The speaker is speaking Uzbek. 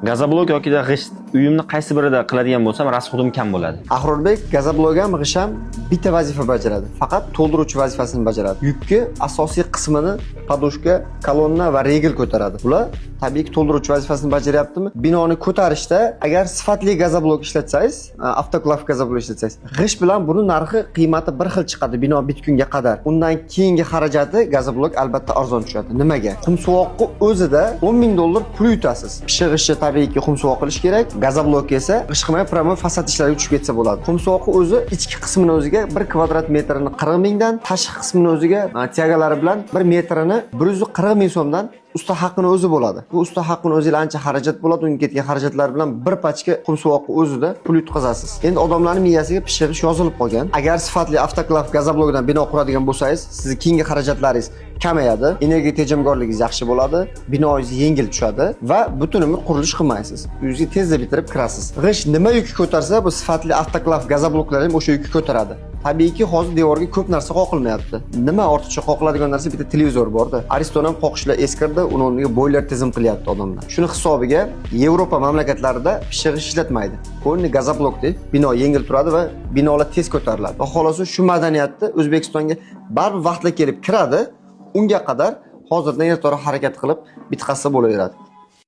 Gazoblok yoki g'isht, uyimni qaysi birida qiladigan bo'lsam, расход im kam bo'ladi? Ahrorbek, gazoblok ham, g'isht ham bitta vazifa bajaradi. Faqat to'ldiruvchi vazifasini bajaradi. Yukni asosiy qismini подушка, kolonna va regel ko'taradi. Bular tabiiyki to'ldiruvchi vazifasini bajaryaptimi? Binoni ko'tarishda agar sifatli gazoblok ishlatsangiz, avtoklav gazoblok ishlatsangiz, g'isht bilan buni narxi, qiymati bir xil chiqadi bino bitgunga qadar. Undan keyingi xarajati gazoblok albatta arzon tushadi. Nimaga? Qumsuvoqni o'zida 10 ming dollar pul yutasiz. Pishiq g'ishtni tabiiyki qumsuvoq qilish kerak. Gazoblok esa g'isht qilmay, прямо fasad ishlariga tushib ketsa bo'ladi. Qumsuvoqni o'zi ichki qismini o'ziga 1 kvadrat metrini 40 mingdan, tashqi qismini o'ziga тяга lari bilan 1 metrini 140 ming so'mdan usta haqini o'zi bo'ladi. Bu usta haqini o'ziga ancha xarajat bo'ladi. Unga ketgan xarajatlar bilan bir pachka qumsuvoqni o'zida pul yutqazasiz. Endi odamlarning miyasiga pishiq g'isht yozilib qolgan. Agar sifatli avtoklav gazoblokidan bino quradigan bo'lsangiz, sizni keyingi xarajatlaringiz kamayadi, energiya tejamkorligingiz yaxshi bo'ladi, binoyingiz yengil tushadi va butun umr qurilish qilmaysiz. Uyingizga tezda bitirib kirasiz. G'isht nima yukni ko'tarsa, bu sifatli avtoklav gazobloklari ham o'sha yukni ko'taradi. Tabiiyki, hozir devorga ko'p narsa qoqilmayapti. Nima ortiqcha qoqiladigan narsa, bitta televizor borda. Ariston ham qoqishlar eskirdi, uni o'rniga boyler tizim qilyapti odamlar. Shuni hisobiga Yevropa mamlakatlarida pishiq g'isht ishlatmaydi. Полный gazoblok deb bino yengil turadi va binolar tez ko'tariladi. Va xolos, shu madaniyatni O'zbekistonga baribir vaqtli kelib kiradi. Unga qadar hozirdan ertaroq harakat qilib bitqazsa bo'laveradi.